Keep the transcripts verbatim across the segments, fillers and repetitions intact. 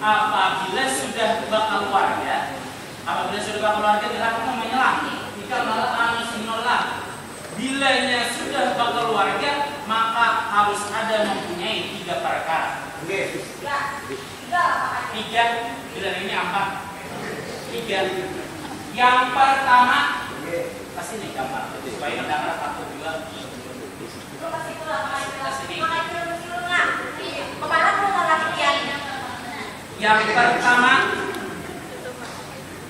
Apabila sudah bakaluarga, apabila sudah bakaluarga, dilarang namanya lah. Ikam lah anu sinor lah. Bilanya sudah bakaluarga, maka harus ada mempunyai tiga perkara. Oke. Tiga, tiga lah, Pak Haji. Tiga, bila ini empat. Tiga. Yang pertama, kasih nih gambar supaya mendengar satu dua. Itu kasih pulang, Pak Haji. Kasih nih. Pak Haji, lu dulu lah. Kepala belum lagi. Yang pertama,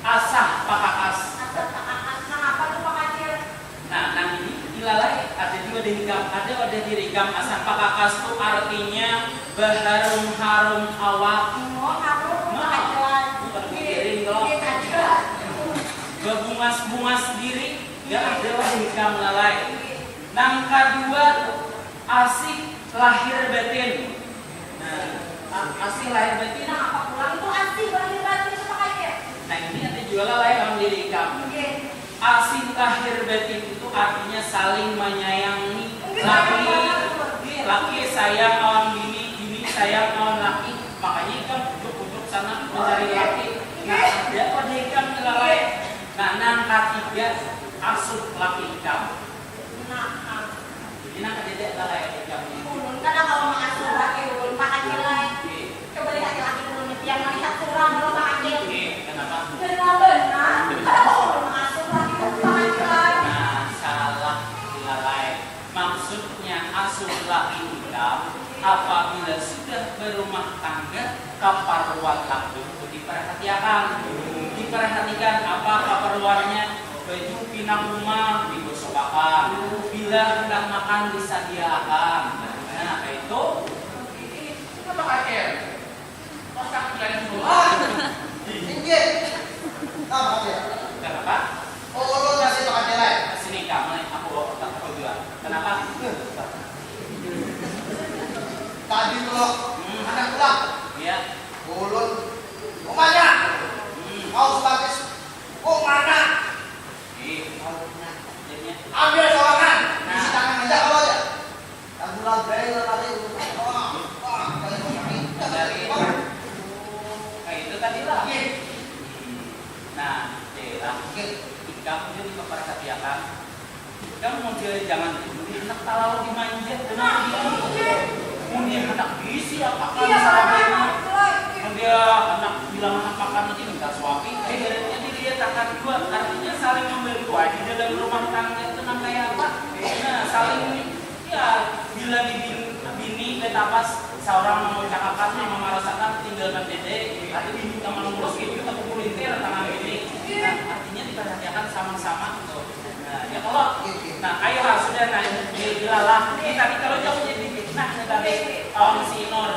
asah pakakas. Asah pakakas. Nang apa tuh, Pak Haji? Nah, nang ini dilalai ada di wadah ikam, ada wadah diri ikam. Asah pakakas tu artinya baharum-harum awak. Oh, harum, Pak Haji. Bukan mikirin kalo. Iya, Pak Haji. Babungas-bungas diri, ya ada wadah ikam lalai. Nang kadua, asih lahir batin. Nah, a- asih lahir batin. Nah, apa pulang itu asih lahir batin itu, Pak Haji? Nah, ini ada jua lah lain lawan diri ikam. Oke. Asih lahir batin itu artinya saling menyayangi. Oke, laki, saling menyayangi. Laki sayang lawan bini, bini sayang lawan laki. Makanya ikam ujuk-ujuk sana mencari laki. Nah, ada pada ikam lalai. Nah, nang katiga, asuh laki ikam. Nah, jadi nang kadada lah kayak ikam ni. Ulun kada kawa mangasuh laki ulun, Pak Haji lah. Oke. Coba lihat laki ulun ni, pian malihat surang kalo, Pak Haji. Oke, kenapa? Benar-benar, kada kawa ulun mangasuh laki ulun, Pak Haji lah. Nah, salah dilalai. Maksudnya asuh laki ikam apabila sudah berumah tangga, kaparluan laki itu diperhatiakan. Diperhatikan apa kaparluannya, baju pinang uma digosokakan, bila handak makan disadiaakan. Nah, kaitu. Ini apa, Kak Cil? Masak bulan bulan. Inggih. Apa, Kak Cil? Kenapa? Oh, ulun masih Pak Cil, eh. Sini, kamu, aku, aku juga. Kenapa? Tadi tuh, loh, hmm, anak pulang. Iya. Ulun, umanya. Hmm. Mau sebatis, kok mana? Ih, tahu nah, jadinya. Ambil sorangan, nah. Isi tangan aja kalau aja. Lagu lagai lah kali, wah, wah, kali mau sakit, kali mau. Kayak itu tadi lah. Iya. Hmm. Nah, deh lah. Oke. Ikam juga diperhatiakan. Ikam model jangan, mun di handak talalu dimanja, nah, iya. Mun di handak bisi apa kan, iya, salah benar. Mun dia handak bilang handak makan aja minta suapi, eh, ibaratnya dilihat akan dua, artinya saling membantu aja dalam rumah tangga itu nang kayak apa? Nah, saling, ya, bila bibin, bini betapas, seorang memucakakan, memarasakan, tinggal mandede, ada bini kamar mulus gitu, kita pukul lintir tangan bini. Nah, artinya diperhatikan sama-sama gitu. Nah, ya kalau, nah, ayo lah, sudah, nah, di- dilalah. Ini tadi kalau jauh jadi fitnah nih tadi, kawan si Inor.